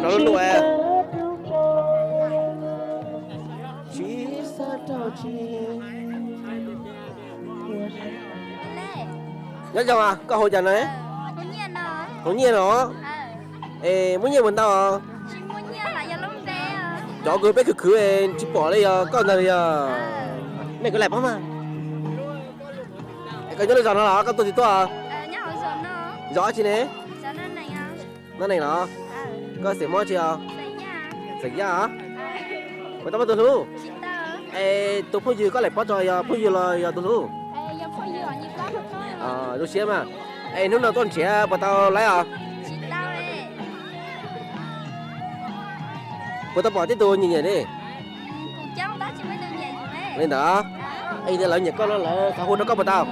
Rau lub lub. Tsis xav rau tsis. Nyob zoo, koj hu cas na? Hu Nyiaj no. Es muaj nyiaj puas ntau? Cov kws peb khwv khwv tsis pom li, yog koj ntag yog? Nej kuv lam pab mas. Koj nyob lub zos no los koj tuaj twg tuaj? Zos dab tsi ne? Nab Neeg los? Koj xeem Hmoob tsi os? Xeem Yaj os? Puas tau muaj tus hlub? Es tus phooj ywg koj lam pab tso yog phooj ywg los yog tus hlub? Zoo siab mas. Es hnub no tuaj nrhiav puas tau laib os? Puas tau pom tej tus nyiam nyiam li? Li ntawd. Es tias lawv nyiam koj no lawv xav hu rau koj puas tau?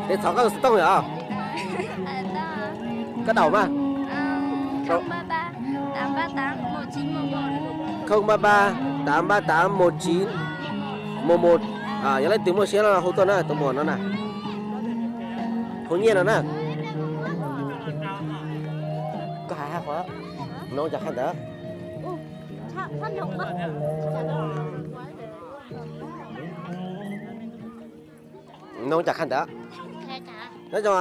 Ces thov koj xov tooj yom. Koj daus mas. Không ba ba, tám ba tám, một chín một một. Yog leej twg muaj siab no hu tuaj na, tus muam no na. Hu Nyiaj no na. Koj hais hais qhov, mloog cas qhia ntawd. Mloog cas qhia ntawd. Nyob zoo,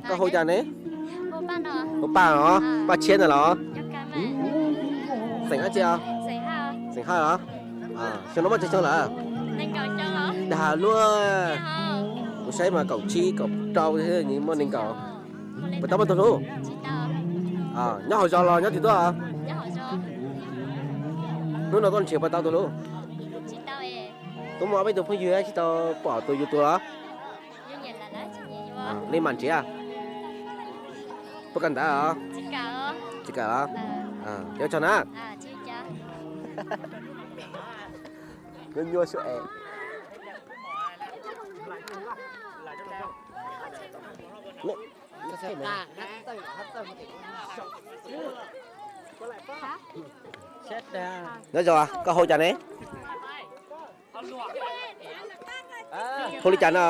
koj hu cas ne? Hu Paj los? Paj Tshiab ntawd los? Xeem dab tsi os? Xeem Haj los? Xyoo no muaj tsawg xyoo lawm? Dag luaj. Kuv saib mas kaum tsib kaum rau, muaj nees nkaum. Puas tau muaj tus hlub? Nyob hauv zos los nyob twg tuaj? Hnub no tuaj nrhiav puas tau tus hlub? Tuaj muaj ob peb tug phooj ywg tsis tau pom tus yus tus los? Li mam nrhiav. Puas kam ntawd os? Tsis kam los? Ces ua tsaug na. Nyuaj nyuaj xwb es. Nyob zoo, koj hu cas ne? Hu li cas no?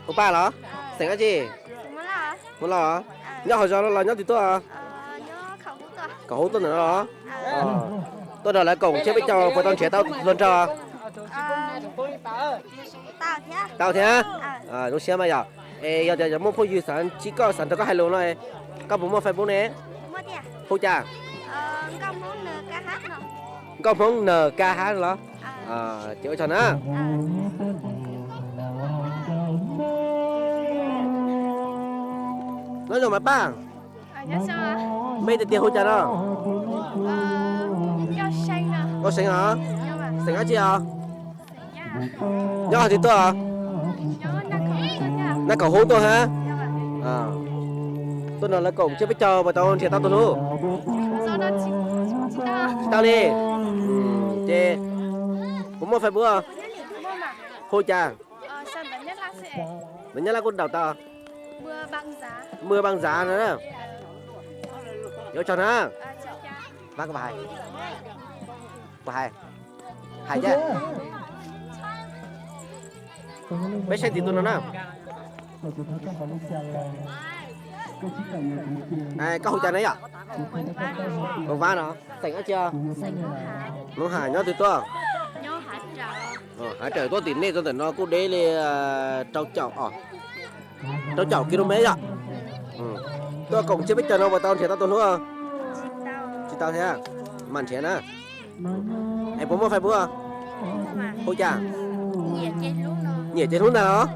Hu Paj los? Xeem dab tsi? Hmoob Lauj. Nyob hauv zos los nyob twg tuaj? Kaum Hub tuaj ntawm no los? Tuaj nrog lawv koom tshiab peb caug puas tau nrhiav tau hluas nraug? Tau thiab. Zoo siab mas yom. Es yog tias muaj phooj ywg xav ntsib koj, xav nrog koj hais lus no, koj puas muaj Facebook ne? Hu cas? Nkauj Hmoob N K H los? Ces ua tsaug na. Nyob zoo mas Paj. Mej tiag tiag hu cas no? Nkauj Seev os. Xeem dab tsi os? Nyob hauv twg tuaj? Naj Kaum Hub tuaj hab? Tuaj nrog lawv koom tshiab peb caug puas tau nrhiav tau tus hlub? Tsis tau li. Ces puas muaj Facebook? Hu cas? Ntawm Nyab Laj kuj daus tau. Mưa băng giá no. Yuav tsaug na. Hais, hais thiab. Peb saib tim tus no na. Koj hu cas na yom? Mus Vab no. Xeem dab tsi? Hmoob Hav. Nyob twg tuaj? Hav Rawm. Tuaj tim nej txog ntawm no kuj deb li rau caum os, rau caum ki ló mev yom. Tuaj koom tshiab peb caug no puas tau nrhiav tau tus hlub? Tsis tau thiab. Mam nrhiav na. Es puas muaj Facebook? Hu cas? Nyiam ces hlub ntag los?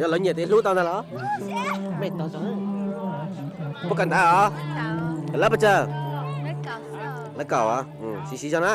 Yog lawv nyiam ces hlub tau ntag los? Puas kam ntawd os? Lab pes tsawg? Lab kaum. Siv siv zog na.